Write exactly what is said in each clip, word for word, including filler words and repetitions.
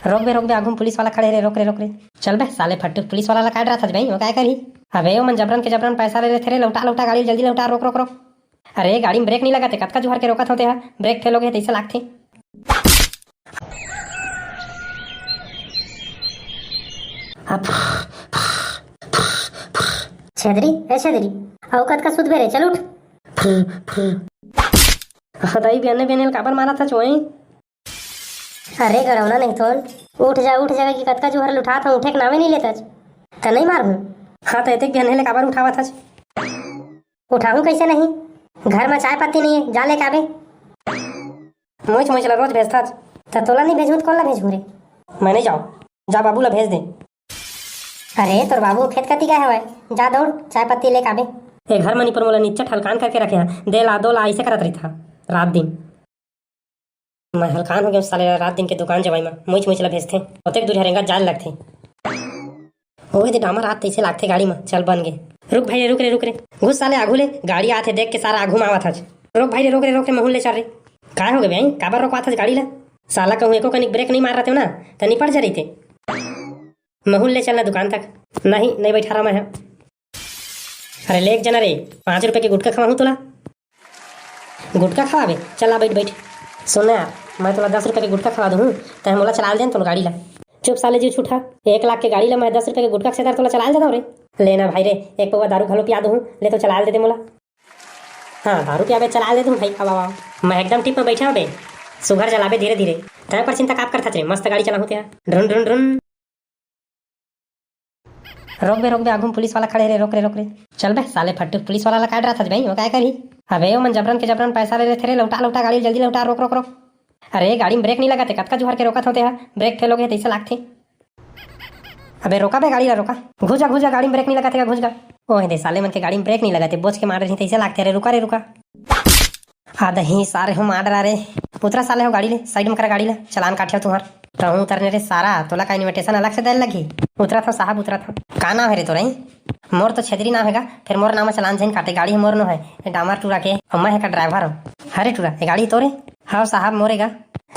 रोक बे, रोक बे, आगू में पुलिस वाला खड़े रे, रोक रे, रोक रे। चल बे साले फट्टू, पुलिस वाला ला का डराथस बे, वो काय करही? अबे ओमन जबरन के जबरन पैसा ले लेथे रे, लौटा लौटा गाड़ी ल, जल्दी लौटा, रोक रोक रोक। अरे गाड़ी में ब्रेक नहीं लगत हे, कतका जुहर के रोकत हों तेहा, ब्रेक फेल होगे तइसे लागथे। अब छेदरी, ए छेदरी, अउ कतका सुतबे रे, चल उठ। हदई बियने बियने ल काबर मारत हच ओए? अरे गड़ौना नहीं तोन, उठ जा उठ जा कि कतका जुहर ल उठात हूँ, उठे के नामे नहीं लेतच। त नहीं मारहूँ। हाँ त एतेक बियने ले काबर उठावत हच? उठाहूँ कइसे नहीं? घर म चाय पत्ती नहीं हे, जा लेके आबे। मोच मोच ला रोज भेजथच। त तोला नहीं भेजहूँ त कोन ला भेजहूँ रे? मैं नहीं जाओ, जा बाबू ला भेज दे। अरे तोर बाबू खेत कती गए हवय, जा दौड़ चाय पत्ती लेके आबे। ए घर म निपोर मोला निच्चट हलकान करके रखे हे, दे ला दो ला अइसे करत रहिथा रात दिन। मैं हलकान हो गेंव साले ला रात दिन के दुकान जवई म, मुइच मुइच ला भेजथे, ओतेक दूर हरेंगा जाए लगथे। ओए दे डामर आत तइसे लागथे गाड़ी म, चल बन गे। रुक भाई रे, रुक रे, रुक रे, घुस साले आघू ले, गाड़ी आत हे देख के सारा आघू म आवत हच। रोक भाई रे, रोक रे, रोक रे, महूल ले चल रे। काय होगे भाई, काबर रोकवात हच गाड़ी ला? साला कहूँ एको कनिक ब्रेक नहीं मार रहते ना, त निपट जा रहिते। महूल ले चलना दुकान तक। नहीं, नहीं बैठा रहा मैं। अरे ले एक जना रे, पाँच रुपए के गुटखा खवाहूँ तोला। गुटखा खवाबे? चल आ बैठ बैठ। सुन ना यार, मैं तोला दस रुपए के गुटखा खवा दूँ, तैं मोला चला दे तोर गाड़ी ला। चुप साले जीव छूटा, एक लाख के गाड़ी ला मैं दस रुपए के गुटखा के सेदर तोला चला दे दौं रे। ले ना भाई रे, एक पौवा दारू घलो पिया दूँ, ले तो चला दे दे मोला। हाँ दारू पियाबे चला दे दूँ भाई, अब आवा। मैं एकदम टिप में बैठे हूँ बे, सुघर चलाबे धीरे धीरे। तैं पर चिंता काप करथच रे, मस्त गाड़ी चलाहूँ तेहा। ढुन ढुन ढुन। रोक बे, रोक बे, आगू में पुलिस वाला खड़े रे, रोक रे, रोक रे। चल बे साले फट्टू, पुलिस वाला ला का डराथस बे, वो काय करही? अबे ओमन जबरन के जबरन पैसा ले लेथे रे, लौटा लौटा गाड़ी ल, जल्दी लौटा, रोक रोक रोक। अरे गाड़ी में ब्रेक नहीं लगत हे, कतका जुहर के रोकत हों तेहा, ब्रेक फेल होगे तइसे लागथे। अबे रोका बे गाड़ी ला, रोका। घुस जा, घुस जा, गाड़ी में ब्रेक नहीं लगत हे, घुस जा। ओह दे साले मन के गाड़ी में ब्रेक नहीं लगत हे, बोच के मारे रही तइसे लागथे। अरे रुका रे रुका। आदही सारे हो मार डरा रे। उतरा साले हो गाड़ी ले, साइड में करा गाड़ी ला, चलान काटिया तुहर। तहूँ उतरने रे सारा, तोला का इनविटेशन अलग से देल लगही? उतरा था साहब, उतरा था। का नाम है रे तोरा? मोर तो छेदरी नाम हेगा, फिर मोर नाम चलान झन काटे, गाड़ी मोर नो है, ये डामर टूरा के, अउ मैं हेगा ड्राइवर हूँ। हरे टूरा, ये गाड़ी तोरे? हाँ साहब, मोरे गा।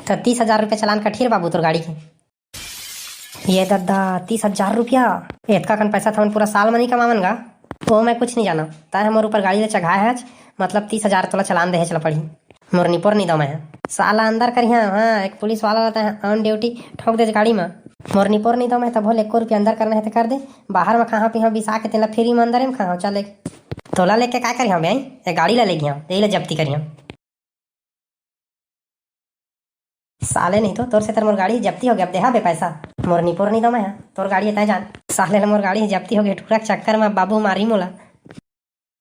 तो तीस हजार रुपये चलान कटिए रे बाबू तोर गाड़ी के। ये दद्दा, तीस हजार रुपया? एतका कन पैसा तो हमन पूरा साल म नहीं कमावन गा। ओ मैं कुछ नहीं जाना, तैं हमर ऊपर गाड़ी ले चघाए हच, मतलब तीस हजार तोला चलान देहे चला पड़ी। मोर निपोर नहीं दो मैं। साला अंदर करिहा, हाँ, एक पुलिस वाला रहता है on duty, ठोक दे गाड़ी में। मोर निपोर नहीं दो मैं, तभो ले एको रुपया अंदर करना है तो कर दे, बाहर में खाहा पीहा बिसा के तेला फ्री में अंदर में खाहा, चल एक। तोला लेके का करिहा बे? ए गाड़ी ला ले गया, यही ला जब्ती करिहा। साले नहीं तो तोर से तर मोर गाड़ी जब्ती हो गया, अब देहा बे पैसा। मोर निपोर नहीं दो मैं, तोर गाड़ी है तय जान। साले ले मोर गाड़ी जब्ती हो गया, टूरा के चक्कर में बाबू मारी मोला।